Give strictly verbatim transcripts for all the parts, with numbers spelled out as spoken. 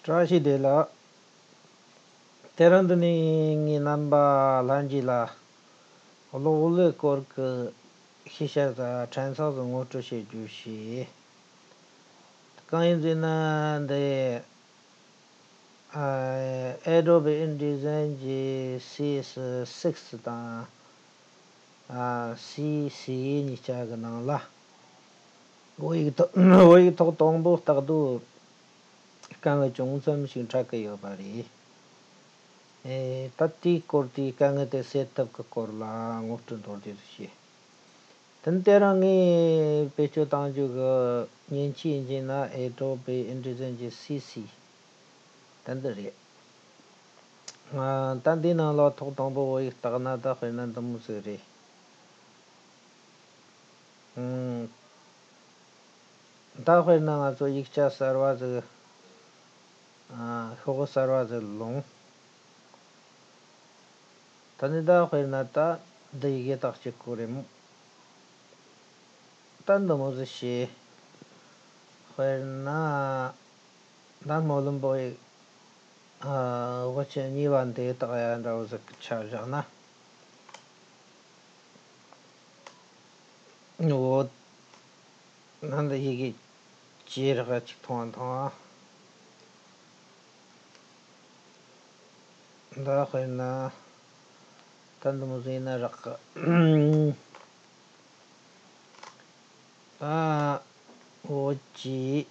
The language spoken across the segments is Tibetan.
བཀྲ་ཤིས་བདེ་ལེགས། དེ་རིང་འདི་ནས་ངས་རྣམ་པ་ལྷན་རྒྱས་ལ་གློག་ཀླད་སྐོར་གྱི་ཤེས་བྱ་དང་ཕྲན་ཚེགས་སུ་ངོ་སྤྲོད་བྱེད་རྒྱུ་བྱས། གང་ཡིན་ཟེར་ན་འདི། ཨ། Adobe InDesign གྱི་སི་ཨེས་སིགས་དང་། ཨ། སི་སི་གཉིས་ཆ་གི་ནང་ལ། བོད་ཡིག་ཐོག་བོད་ཡིག་ཐོག་དང་པོ་བཏགས་དུས་དཀའ་ངལ་ཅུང་ཙམ་ཞིག་འཕྲད་ཀྱི་ཡོད་པ་རེད། ཨེ། ད་དེའི་སྐོར་དེའི་དཀའ་ངལ་དེ་སེལ་ཐབས་ཀྱི་སྐོར་ལ་ངོ་སྤྲོད་མདོར་བསྡུས་སུ་བྱས། དེ་ནས་དེ་རིང་ངས་བེད་སྤྱོད་གཏང་རྒྱུ་གི་མཉེན་ཆས་ཡིན་གྱི་ན་Adobe InDesign གྱི་སི་སི། ད་འདི་རེད། ཨ། ད་འདིའི་ནང་ལ་ཐོག་དང་པོ་བོད་ཡིག་བཏགས་ན་ད་དཔེར་ན་འདི་མོ་ཟིག་རེད། ཨང་། ད་དཔེར་ན་ང་ཚོ་ཡིག་ཆ་གསར་བ་ཟིག་ཨ། ཤོག་གུ་གསར་བ་ཟིག་ལོངས། ད་ནི་ད་དཔེར་ན་ད་འདི་ཡི་གེ་དག་གཅིག་གོ་རེད་མོ། ད་འདི་མོ་ཟིག་བྱས། དཔེར་ན་ད་སྨོན་ལམ་པོ་ཡི། ཨ། དབུ་ཅན་གཉིས་པ་འདི་དག་ཡ་འདྲ་བོ་ཟིག་ཆ་བཞག་ན། འོ། ནང་དུ་ཡི་གེ་ཅི་རག་ཅིག་མཐོང་བ་མཐོང་བ། འདི་དཔེར་ན་ད་འདི་མོ་ཟིག་ཡིན་ན་རག་གི། ད་འོ་ཅི།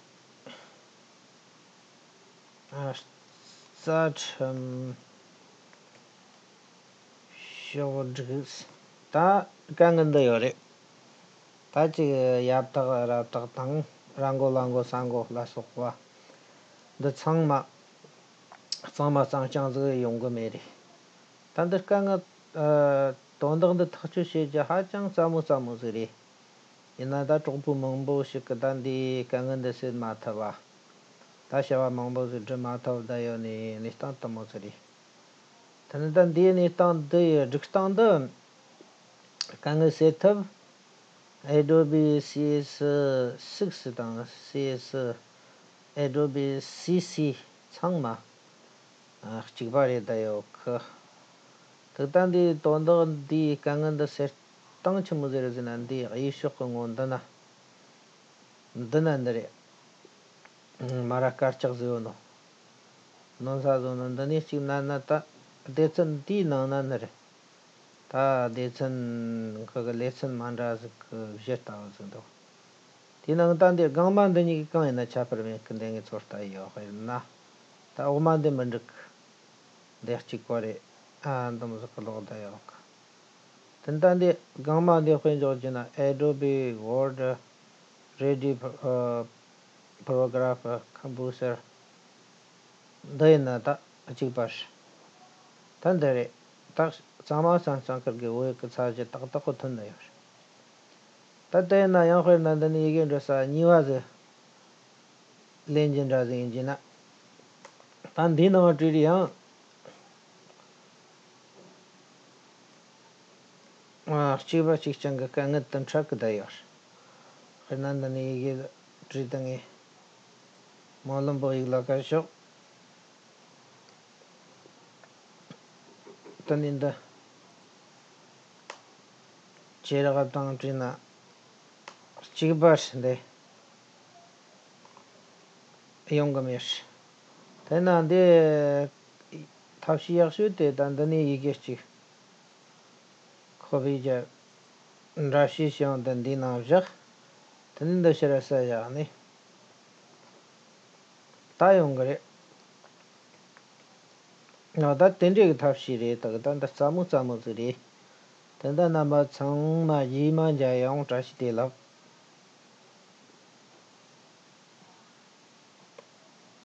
ཨ། རྩ་ཁྲིམས་ཕྱོགས་སྒྲིག་ད་དཀའ་ངལ་འདི་ཡོད་རེད། ད་ཅིག་ཡ་བཏགས་ར་བཏགས་དང་ར་མགོ་ལ་མགོ་ས་མགོ་ལ་སོགས་པ་འདི་ཚང་མ་གཙང་མ་གཙང་རྐྱང་ཟིག་ཡོང་གི་མེད་རེད། ད་འདི་དཀའ་ངལ། ཨ། དོན་དག་འདི་ཐག་གཅོད་བྱེད་རྒྱུ་ཧ་ཅང་སླ་མོ་སླ་མོ་ཟིག་རེད། ཡིན་ན་ད་གྲོགས་པོ་མང་པོ་ཞིག་གིས་ད་འདིའི་དཀའ་ངལ་འདི་སེལ་མ་ཐུབ་བ། ད་བྱ་བ་མང་པོ་ཞིག་སྒྲུབ་མ་ཐུབ་བསྡད་ཡོད་ནི་གནས་སྟངས་དེ་མོ་ཟིག་རེད། དེ་ནི་ད་འདིའི་གནས་སྟངས་འདི་ཡི་སྒྲིག་སྟངས་འདི་དཀའ་ངལ་སེལ་ཐབས། Adobe CS six དང་CS Adobe CC ཚང་མ། ཨ། གཅིག་པ་རེད་ད་ཡོད་གི། དེ་ལྟ་འདིའི་དོན་དག་འདིའི་དཀའ་ངལ་འདི་སེལ་སྟངས་ཆི་མོ་ཟིག་རེད་ཟེར་ན། འདིའི་གཡས་ཕྱོགས་ཀྱི་ངོ་འདི་ན། འདི་ན་འདི་རེད། མ་ར་དཀར་ཆག་ཟིག་ཡོད་ནོ། ནོན་ས་བཟོ་ནོ་འདི་ནས་གཅིག་ན་ན་ད་སྡེ་ཚན་འདིའི་ནང་ན་འདི་རེད། ད་སྡེ་ཚན་ཁོ་གི་ལེ་ཚན་མ་འདྲ་ཟིག་གི་གཞི་ལྟ་བུ་ཟིག་འདུག་དེའི་ནང་ད་འདི་སྒང་མ་འདི་གཉིས་ཀྱི་གང་ཡིན་ན་ཁྱད་པར་མེད་གི། འདི་ངས་ཚོར་ལྟ་ཡོད་དཔེར་ན། ད་འོག་མ་འདི་མི་འགྲིག་འདི་གཅིག་པ་རེད། ཨ། འདི་མོ་ཟིག་གི་ལོག་བསྡད་ཡོད་གི། དེ་ལྟ་འདི་སྒང་མ་འདི་དཔེ་འཇོག་རྒྱུ་ན། Adobe Word Ready Pro- Paragraph Composer འདི་ཡིན་ན་ད་གཅིག་པ་རེད། ད་འདི་རེད། ད་གཙང་མ་གཙང་རྐྱང་ཁུར་གི་བོད་ཡིག་གི་ཚད་གཞི་ཏག་ཏག་གི་ཐོན་ནི་ཡོད་རེད། ད་དེ་ཡིན་ན་ཡང་དཔེར་ན་འདི་ནས་ཡི་གེ་འབྲི་ས་གཉིས་པ་ཟིག་ལེན་རྒྱུ་འདྲ་ཟིག་ཡིན་རྒྱུ་ན། ད་འདིའི་ནང་བྲིས་རེད་ཡང་། ཨ། གཅིག་པ་གཅིག་རྐྱང་གི་དཀའ་ངལ་དེ་འཕྲད་གི་བསྡད་ཡོད་རེད། དཔེར་ན་འདི་ནས་ཡི་གེ་བྲིས་ཏེ་ངས་སྨོན་ལམ་པོ་ཡིག་ལ་བཀར་ཤོག་དེ་ནས་འདི་ཅེ་རག་དང་བྲིས་ན་གཅིག་པ་རེད་འདི། ཡོང་གི་མེད། དེ་ན་འདི་ཐབས་ཤེས་ཡག་ཤོས་དེ་ད་འདི་ནས་ཡི་གེ་གཅིག་ཁོ་པའི་རྒྱབ་འདྲ་བཤུས་བྱུང་དུ་འདིའི་ནང་བཞག་དེ་ནས་འདི་ཕྱིར་ས་བཞག་ནས་ད་ཡོང་གི་རེད། ང་ད་དེ་འདྲའི་གི་ཐབས་ཤེས་རེད། ད་གི་ད་འདི་སླ་མོ་སླ་མོ་ཟིག་རེད། དེ་འདྲ་རྣམ་པ་ཚང་མ་རྗེས་མ་མཇལ་ཡོང་། བཀྲ་ཤིས་བདེ་ལེགས།